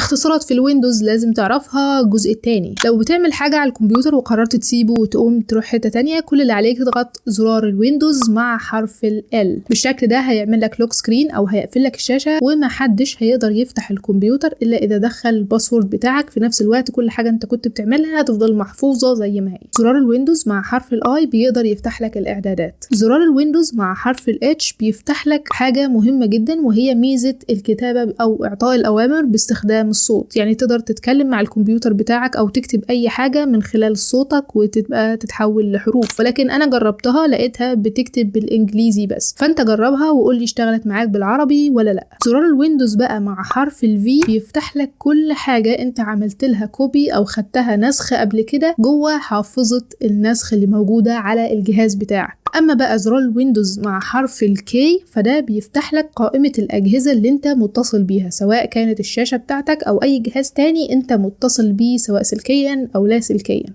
اختصارات في ال Windows لازم تعرفها، الجزء الثاني. لو بتعمل حاجة على الكمبيوتر وقررت تسيبه وتقوم تروح حتة تانية، كل اللي عليك تضغط زرار ال Windows مع حرف ال L. بالشكل ده هيعمل لك lock screen او هيقفل لك الشاشة، ومحدش هيقدر يفتح الكمبيوتر الا اذا دخل ال password بتاعك. في نفس الوقت كل حاجة انت كنت بتعملها هتفضل محفوظة زي ما هي. زرار ال Windows مع حرف ال I بيقدر يفتح لك الاعدادات. زرار ال Windows مع حرف ال H بيفتح لك حاجة مهمة جدا، وهي ميزة الكتابة او اعطاء الاوامر باستخدام الصوت. يعني تقدر تتكلم مع الكمبيوتر بتاعك او تكتب اي حاجة من خلال صوتك وتبقى تتحول لحروف، ولكن انا جربتها لقيتها بتكتب بالانجليزي بس، فانت جربها وقول لي اشتغلت معاك بالعربي ولا لا. زرار ال Windows بقى مع حرف ال V بيفتح لك كل حاجة انت عملت لها copy او خدتها نسخ قبل كده جوه حافظة النسخ اللي موجودة على الجهاز بتاعك. اما بقى زرار ال Windows مع حرف ال K فده بيفتح لك قائمة الأجهزة اللي انت متصل بيها، سواء كانت الشاشة بتاعتك او اي جهاز تاني انت متصل بيه سواء سلكيا او لا سلكيا.